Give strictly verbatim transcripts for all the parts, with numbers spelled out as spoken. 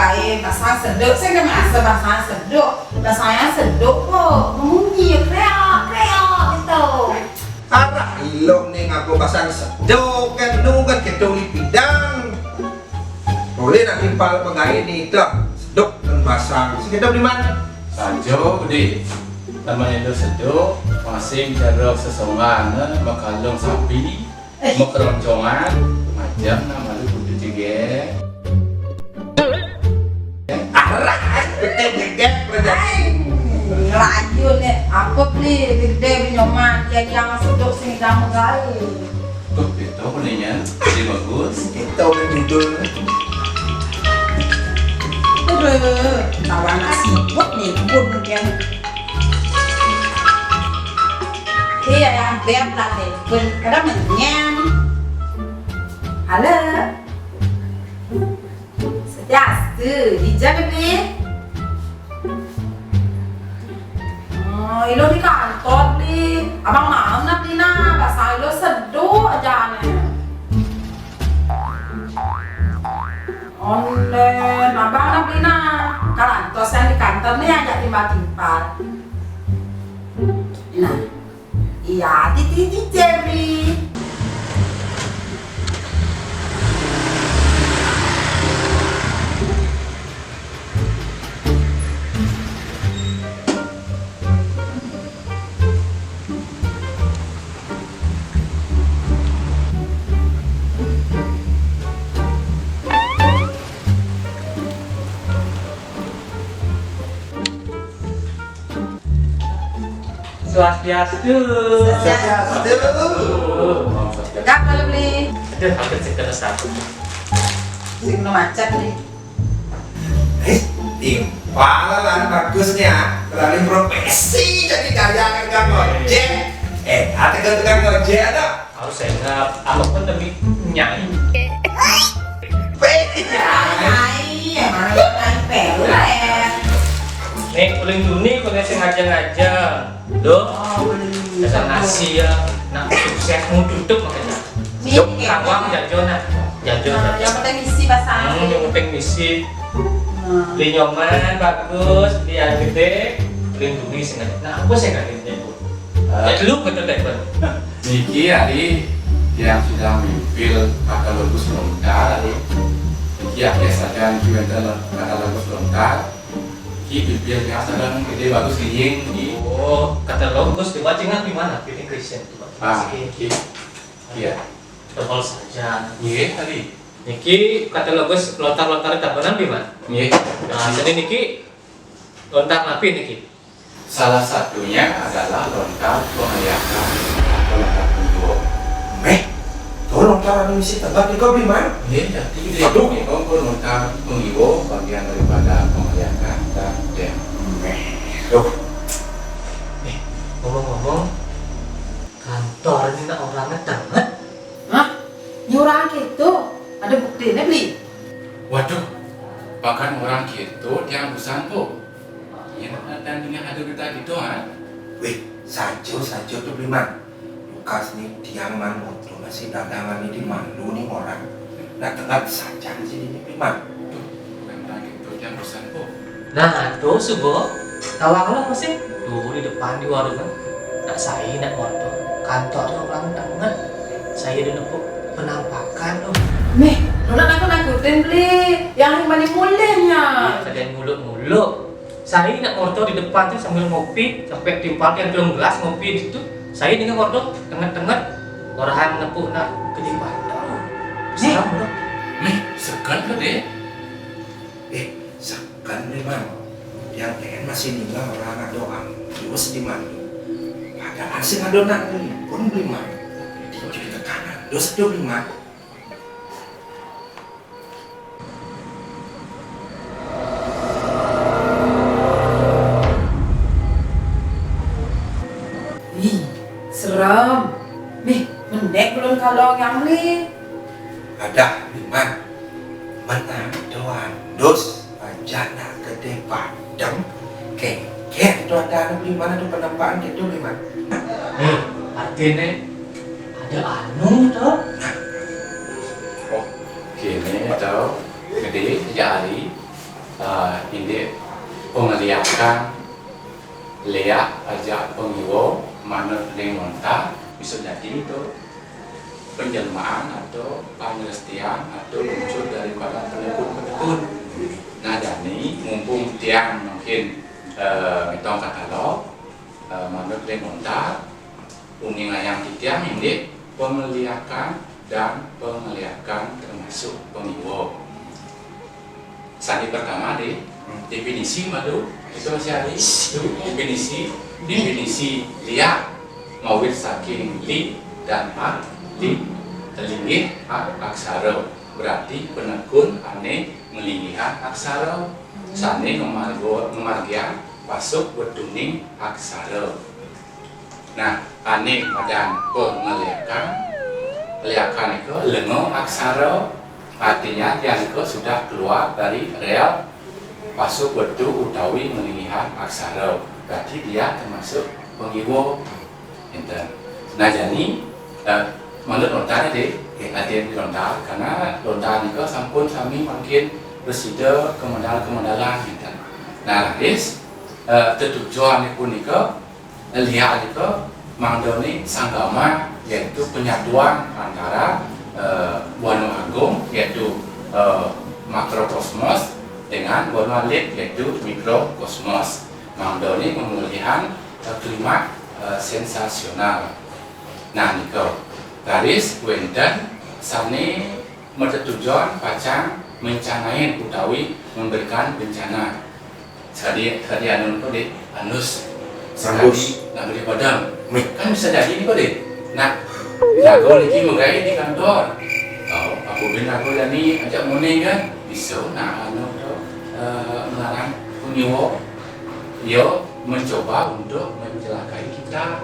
Ai, basang seduk, saya kan merasa basang seduk. Basang yang seduk kok, bemunyi, kreak, kreak gitu. Arah ilok nih ngaku basang seduk, kan nu kan kita uli pidang. Boleh nak timpal pegai nih, dah. Seduk dan basang. Sekitar di mana? Sajo, Budi. Namanya lo seduk, masih cara sesongan, makalung sapi, makeroncongan, macam nama lu kudu jege. Arah, gede-gede, berjadi. Hai, ngelaju nih. Apa beli gede beli nyoman? Jadi yang seduk sing kamu gai. Tuh, itu kuningnya. Jadi bagus. Itu kan judul. Aduh, tawa anak sibuk nih, pun mungkin. Iya, yang beb lah nih. Pun kadang menyen. Halo. Sediastu, dija beli. Oh, ilo di kantor beli. Abang mau nak beli nah, basang ilo seduh aja nih. Online, abang nak beli nah. Kalau antos yang di kantor nih ajak timpal-timpal. Nah, iya, titi titi beli. Swastiastu. Swastiastu. Enggak kalau beli. Aduh, hampir sih kena satu. Sing no macet nih. Eh, timpal lah bagusnya. Beralih profesi jadi kaya tukang ojek. Eh, ada tukang ojek ada? Harus enak, apa pun demi nyai. Nyai, emang nyai peler. Nih, uling duni kok ngajeng-ngajeng. Loh, dasar nasi ya. Nah, sukses mau tutup makanya. Nih, Yuk, kayak kawang jajo nah. Jajo, nah, jajo. Yang penting isi basah. Hmm, yang penting isi. Nah. Beli nyoman bagus, beli yang gede, beli duni sih. Nah, apa sih nggak gede? Eh, lu betul deh, Bang. Niki hari yang sudah mimpil katalogus lontar hari. Niki ya biasa aja niki wonten katalogus lontar. Niki mimpil yang sedang gede bagus niki. Oh, katalogus dibaca di mana? Di Christian. Ah, niki. Iya. Tebal saja. Nggih, hari. Niki katalogus lontar-lontar tabanan di mana? Nggih. Nah, jadi niki lontar napi niki? Salah satunya adalah lontar pengeliakan atau lontar punggung. Meh, tuh lontar anu misi tebak nih kau beli mana? Iya, jadi di Aduh. Ini kau lontar penggiwo bagian daripada pengeliakan dan dem. Meh, tuh. Eh, ngomong-ngomong, kantor ini nak orangnya tenget. Hah? Ini orang gitu? Ada buktinya beli? Waduh, bahkan orang gitu dia busan bu. Iya, nak datang dengan ada kita gitu, ha? Weh, sajo, sajo tuh, Bliman. Lukas nih, tiang man moto masih dagangan nih di malu nih orang. Nah, tengah saja di sini nih, Bliman. Tuh, bukan lagi tuh, tiang bosan kok. Nah, tuh, Sugo. Tawang lo masih? Tuh, di depan di warung kan. Nak saya, nak moto. Kantor tuh orang tengah. Saya udah nepuk penampakan, loh. Nih, nona aku nakutin beli. Yang mana mulihnya? Iya, kalian muluk-muluk. Saya nak ngorto di depan tuh sambil ngopi, sampai timpal yang belum gelas ngopi di situ. Saya dengan ngorto tenget-tenget orang nepuk nak ke di batang. Nih. Serem loh. Nih, segan lo deh. Eh, segan deh, Mang. Yang lain masih ninggal orang ada ambus di mana. Padahal sih ada nak pun beli, Mang. Dia juga tekanan. Dos itu beli, Mang. Ih, serem. Nih, mendek belum kalau yang beli. Ada, Liman. Mana doang, dos, aja nak gede padem. Kengker itu ada anu beli mana tuh penampakan gitu, Liman. Nih, artinya ada anu tuh. Oh, gini tau. Gede, sejak hari. Eh, indik pangeliakan léak ajak pangiwa manut ring lontar bisa dadi to panjelmaan atau pangrestian atau muncul daripada penekun-penekun. Nah, jani mumpung tiang mungkin eh, ngitung katalog, eh, manut ring lontar, uningayang titiang indik pangeliakan dan pangeliakan termasuk pangiwa. Sandi pertama di definisi madu, itu masih ada itu definisi, definisi léak ngawit saking li dan ak, li linggih ak aksara. Berarti penekun ané nglinggihan aksara, sané ngamarga-, ngamargiang pasuk wetuning aksara. Nah, ané madan pangeliakan, léakan nika lenga aksara, artinya tiang nika sudah keluar dari rel pasuk wetu utawi nglinggihan aksara. Berarti dia termasuk pangiwa. Enten. Nah, jani, eh, manut lontar deh, eh, latihan di lontar, karena lontar nika sampun sami mangkin prasida kamedalan-kamedalan, enten. Nah, raris, eh, tetujon nika léak nika mangdané sanggama, yaitu penyatuan antara, eh, Buana Agung, yaitu, eh, makrokosmos dengan Buana Alit, yaitu mikrokosmos. Mangdané ngamolihang, eh, klimak, eh, sensasional. Nah, nika raris wénten sané matetujon pacang mencanain utawi memberikan bencana. Sakadi, sakadi anu nika di anus. Sakadi, nah, beli padam. Kan bisa jadi nika di. Nah, jago niki magaé di kantor. Oh, apa bin jago jani ajak muning kan? Bisa, nah, anu to, eh, melarang pengiwa. Dia mencoba untuk mencelakai kita.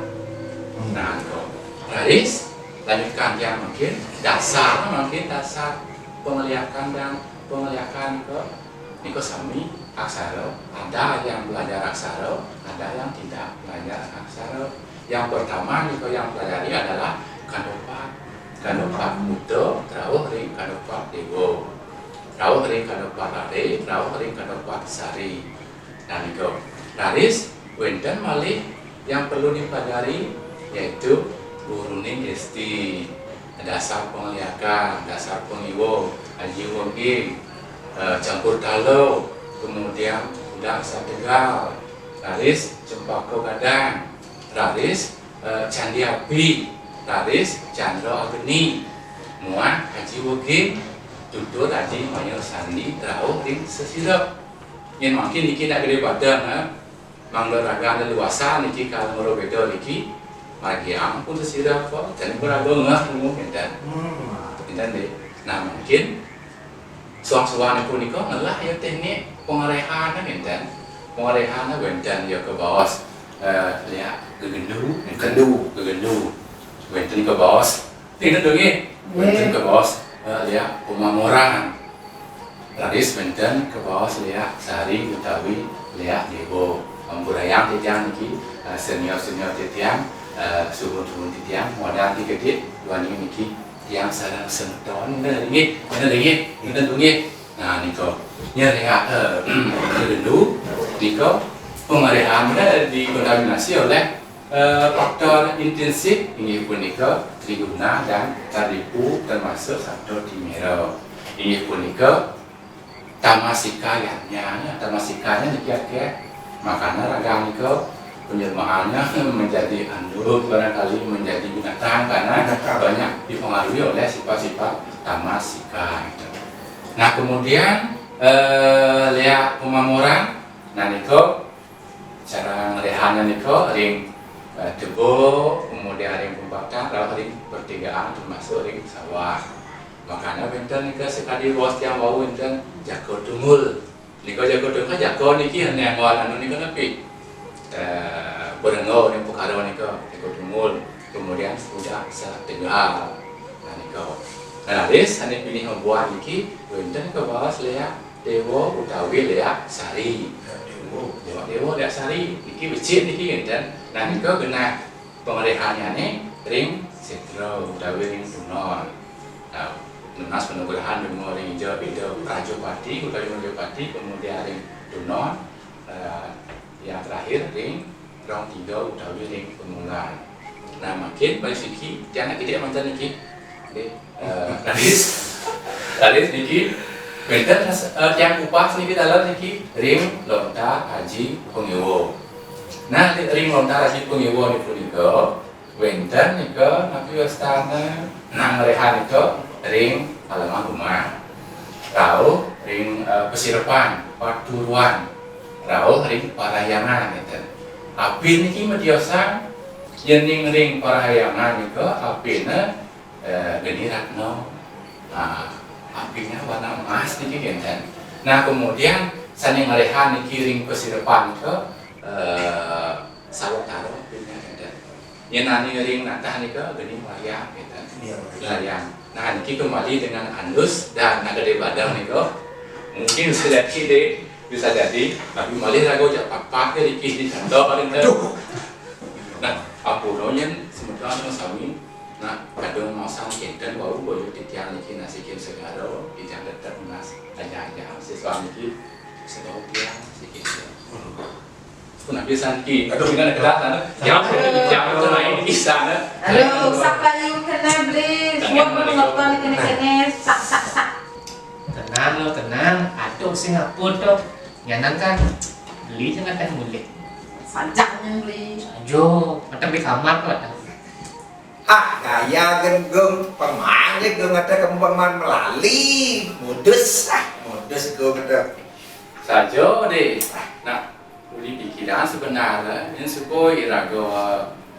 Nah, to. Raris, lanjutkan yang mungkin dasar, mungkin dasar pangeliakan dan pangeliakan ke nika sami aksara. Ada yang belajar aksara, ada yang tidak belajar aksara. Yang pertama nika yang pelajari adalah kanda pat. Kanda pat buta, rauh ring kanda pat déwa. Rauh ring kanda pat rare, rauh ring kanda pat sari. Nah, nika. Raris, wénten malih yang perlu dipelajari, yaitu guruning gesti, dasar pangeliakan, dasar pangiwa, aji weging, eh, campur tala, kemudian udang sategal, raris cempaka gadang, raris, eh, candi api, raris candra agni, muah aji weging, tutur aji maya sandi rauh ring sesirep. Yén mangkin niki nak gedé badan, ha. Mangda raga leluasa niki kal mara beda niki. Margiang pun sesirep kok, dan maraga ngeh nemu ngénten. Hmm. Ngénten deh. Nah, mungkin suang-suang punika ngelah ya teknik pengerehan ngénten. Pengerehan wénten ya kebaos, eh, ya gegendu, ngénten. Gegendu. Gegendu. Wénten kebaos. Ngénten dong nggih. Nggih. Wénten kebaos, eh, ya pemamoran. Raris wénten kebaos léak sari utawi léak déwa. Ampurayang titiang niki, eh, senior-senior titiang, eh, suhun-suhun titiang, modal niki gedé, duaning niki tiang sareng semeton, ngénten nggih, ngénten nggih, ngénten nggih. Nah, nika, nyeréak, eh, gegendu, nika, pengalihan, eh, dikontaminasi oleh Eh, faktor intensif inggih punika triguna dan taripu termasuk sabda timera. Inggih punika tamasika yadnya, tamasika niki akéh. Makanya raga nika penjelmaannya menjadi anduk, barangkali menjadi binatang karena banyak dipengaruhi oleh sifat-sifat tamasika gitu. Nah, kemudian, eh, léak pemamoran, nah nika cara ngréhana nika ring, eh, teba, kemudian ring pempatan, rauh ring pertigaan, termasuk ring sawah. Makana wénten nika sakadi baos tiang wau wénten jaka tunggul. Nika jaka tunggul, jaka niki néangan anu nika napi? Eh, berengga ning pekara nika, jaka tunggul. Kemudian pudak sategal. Nah, nika. Nah, raris ané pinih mabuat niki, wénten kabaos léak déwa utawi léak sari. Déwa. Déwa, déwa léak sari. Niki becik niki ngénten. Nah, nika genah pangréhanyané ring sétra utawi ring tunon. Nah, Nunas panugrahan dungo ring Ida, Ida Prajapati utawi Prajapati, kemudian ring Dunon, eh, yang terakhir ring Rong Tiga utawi ring Pamunggal. Nah, mangkin balik siki, tiang nak kidik manten niki. Nggih, eh, raris, raris niki, wenten, eh, tiang kupas niki taler niki ring lontar aji pangewa. Nah, ring lontar aji pangewa niki punika, wenten nika napi wastane nangrehan nika ring halaman rumah. Rauh ring, eh, pasirepan, paturuan, rauh ring parahyangan ngeten. Apin niki matiosan, yening ring parahyangan nika apine, eh, geni ratna. Nah, apine warna emas niki ngenten. Nah, kemudian sane ngrehan niki ring pasirepan nika, eh, sawetara apine ngenten. Yen nani ring natah nika geni wayang, gitu. Iya, wayang. Wayang. Nah, niki kembali dengan Andus dan Naga Debadang nika. Mungkin bisa jadi, bisa jadi, tapi malih raga jak papah ke riki di kantor, gitu. Aduh. Nah, ampura yen semeton sami, nah, kadang maosang kenten wau boyo titiang niki nasikin segara, titiang tetep mas aja-aja siswa niki sebawa tiang sikin. Pun habis santi. Aduh, ini ada kedatangan. Jam, jam itu main di sana. Aduh, sapa yu kena beli? Semua pun nonton kene-kene, sak, sak, sak. Tenang lo, tenang. Aduh, sing apa tuh? Nyanan kan beli jangan teh mulih. Sajak yang beli. Ajo, mata di kamar kok. Ah, gaya gen geng pemain gen geng ada kembangan melali. Modus, ah, modus geng ada. Saja deh. Nah, uli pikiran sebenarnya, yang suko iraga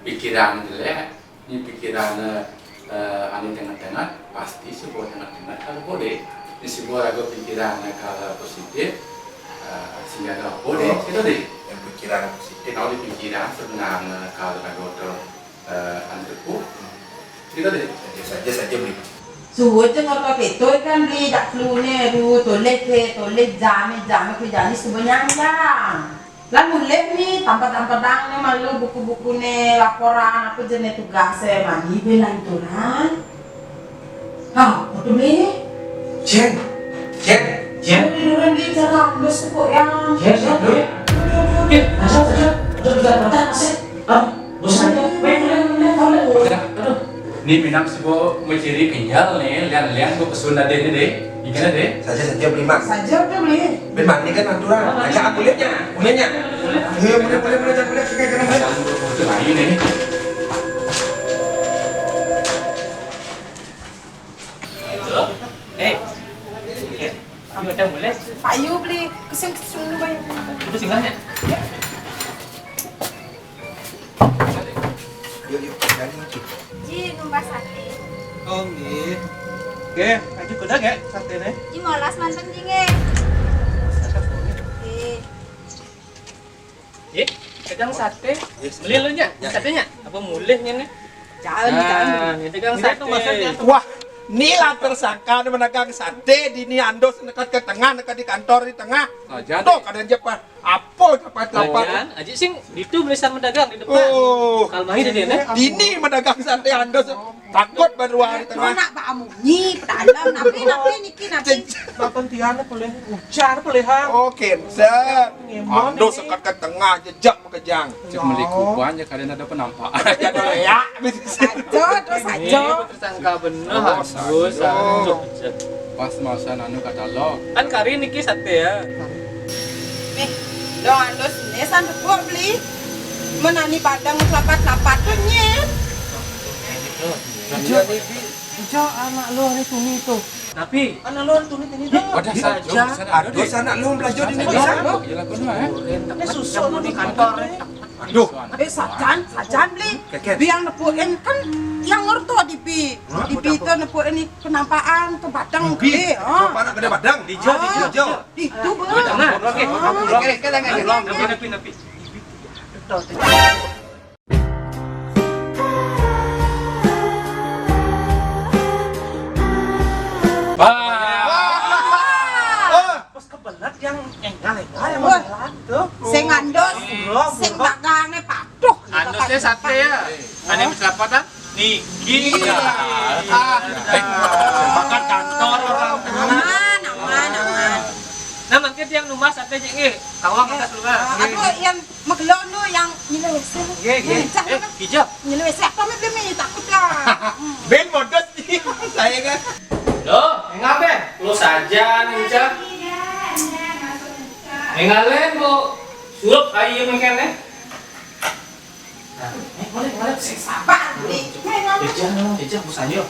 pikiran jelek, ini pikiran, eh, ane tengah-tengah, pasti suko tengah-tengah kalau boleh. Ini suko raga pikiran kalau positif, eh, sehingga kalau boleh, Oh, gitu deh. Yang pikiran positif. Kalau di pikiran sebenarnya kalau raga tu, eh, anu tepu, gitu deh. Saja, saja, saja, beli. Suwun cen ngotot itu kan beli dak pelune, aduh, toleh ke, toleh jame, jame ke jani sebenarnya. Lah mulih ni, tampat-tampatang ni malu buku-buku ni, laporan, apa jenis tugas saya mandi belanturan. Ha, apa tu ni? Jen, Jen, Jen. Apa ni orang ni cara ambus tu kok yang? Jen, Jen, Jen. Eh, asal saja, ada tiga mata, asal. Ah, bosan aja. Main, main, main, main, main. Aduh. Ni minam sibo maciri kenyal ni, lian-lian ko pesun ade ni deh. Ikan ade. Saja, saja beli, Mak. Saja udah beli. Ben mandi kan aturan. Aja aku lihatnya, punyanya. Eh, boleh, boleh, boleh, jangan boleh. Kita jangan boleh. Jangan boleh, boleh, boleh, ini. Eh. Ayo, udah boleh. Ayo beli. Kesing, kesing dulu, Bang. Itu singgahnya. Yuk, yuk, jadi mungkin. Ji, numbas sate. Oh, nggih. Nggih, aji kuda nggih sate ne? Ji molas manten ji nggih. Nggih. Nggih, dagang sate. Beli lu nya, satenya. Apa mulih nya ne? Jangan, jangan. Nah, ini dagang sate. Wah, ni lah tersangka ni madagang sate, dini Andus neked ke tengah, neked di kantor di tengah. Tuh, kadang jepah. Apa dapat-dapat? Aji sing ditu belisan madagang di depan. Oh. Kalau mahi dia, nah. Dini madagang sate Andus. Takut baru hari tengah. Nak Pak Amunyi, pedalem, napi, napi, niki, napi. Makan tiana boleh, ujar boleh, ha. Oh, cancer. Andus sekat ke tengah, jejak makejang. Cek meli kuban ya, kadang ada penampakan. Ya, bisa. Saja, terus saja. Tersangka bener, oh, Andus, saja. Andus. Pas masa nanu katalog. Kan kari niki sate ya. Nih, dong Andus, ni san tepuk beli. Menani padang selapat-selapat tu nyet. Ija, ija anak lu hari tuni tu. Tapi anak lu hari tuni tuni tu. Wadah saja. Aduh, anak lu belajar di negeri sana. Ini susu lu di kantor. Aduh. Eh, sajan, sajan beli. Biang nepukin kan yang ngerti di pi. Di pi tu nepukin ni penampakan tu batang beli. Ha. Apa nak kena badang? Di jo, di jo, jo. Di tu beli. Okey, okey, okey. Wah. Pas kebelet yang enggak-enggak yang makan tu. Sing Andus, sing dagang ni patuh. Andus ni sate ya. Ane pendapatan niki. Ah, bakat Kantor orang. Aman, aman, aman. Nah, mangkin tiang nu mas ate jik nggih. Kawang atas luar. Aduh, yang megelo nu yang nyeleweseh. Nggih, nggih. Lincah Eh, kan? Hijab. Nyeleweseh apa mi belum takut lah. Ben modus nih saya kan. Loh, enggak, Ben? Lo saja nih, Cak. Engalen, Bu. Surup ayo mungkin, eh. Nah, eh, boleh, boleh. Sabar, Bli. Hijab, hijab, Bu Sanyo.